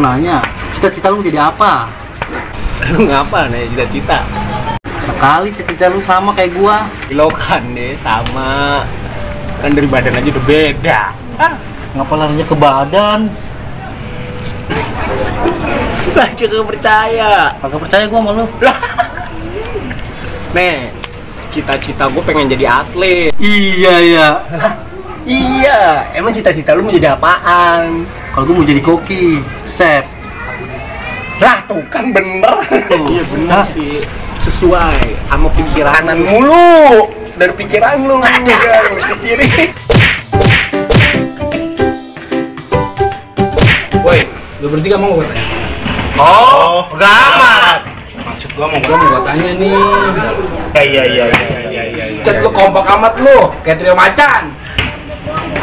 nanya, cita-cita lu jadi apa? Lu ngapa nih cita-cita? Kali cita-cita lu sama kayak gua. Ilokan deh sama. Kan dari badan aja udah beda. Ngapa larinya ke badan? Aja gak percaya. Kagak percaya gua sama lu. Nih, cita-cita gue pengen jadi atlet. Iya ya. Iya, emang cita-cita lu mau jadi apaan? Kalau gua mau jadi koki, chef. Lah tuh kan bener. Iya bener sih. Sesuai sama pikiran kanan mulu. Dari pikiran lu enggak mesti kiri. Woi, lu bertiga mau gua tanya? Oh, udah amat. Maksud gua mau tanya nih. Iya. Cet lu kompak amat lu, kayak trio macan.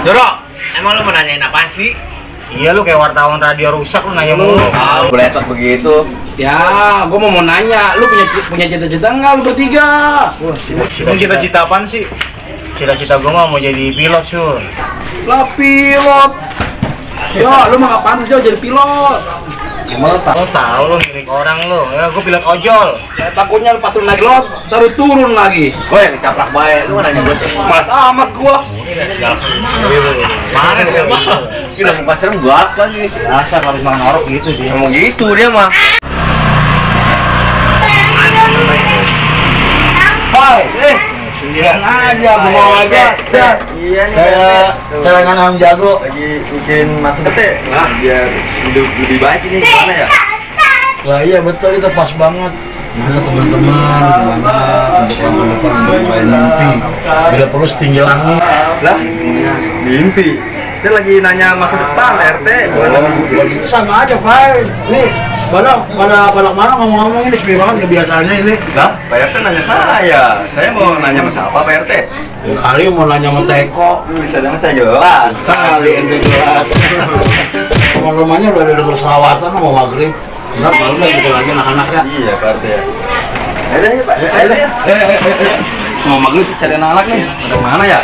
Joro, emang lu mau nanyain apa sih? Iya lu kayak wartawan radio rusak lu nanya mulu. Beletot begitu. Ya, gua mau nanya, lu punya cita-cita enggak lu bertiga? Emang cita-cita apaan sih? Cita-cita gua mah mau jadi pilot, Sur. Lah pilot. Ya, lu mah gak pantas jauh jadi pilot. Gimana tak? Lu tahu lu ngirik orang lu. Ya gua pilot ojol. Takutnya lu pas lu naik lot, taruh turun lagi. Woi, caprak bae lu nanya gua. Malas amat gua. Mana dia mah? Kita muka serem gua apa nih? Dasar habis makan orok gitu dia. Ngomong gitu dia mah. Hai, Sendirian aja, bengong aja. Iya nih. kayak celengan ayam jago. Lagi bikin masa depan. Nah, biar hidup lebih baik ini gimana ya? Lah iya betul itu pas banget. Nah teman-teman gimana untuk langkah depan untuk meraih mimpi bila perlu setinggi langit. Lah, mimpi. Saya lagi nanya masa depan, RT. Itu sama aja Pak. Nih balak mana ngomong-ngomong ini sepi banget kebiasaannya ini. Lah, Pak RT nanya saya. Saya mau nanya masa apa, Pak RT? Ya, kali mau nanya sama Teko. Bisa dengan saya jelas. Kali ente jelas. Teman-temannya udah ada dengar selawatan mau maghrib. Ntar baru lagi gitu lagi anak-anak ya. Iya, Pak RT ya. Ayo ya, Pak. Ayo ya. Mau maghrib Cari anak-anak nih. Ada mana ya?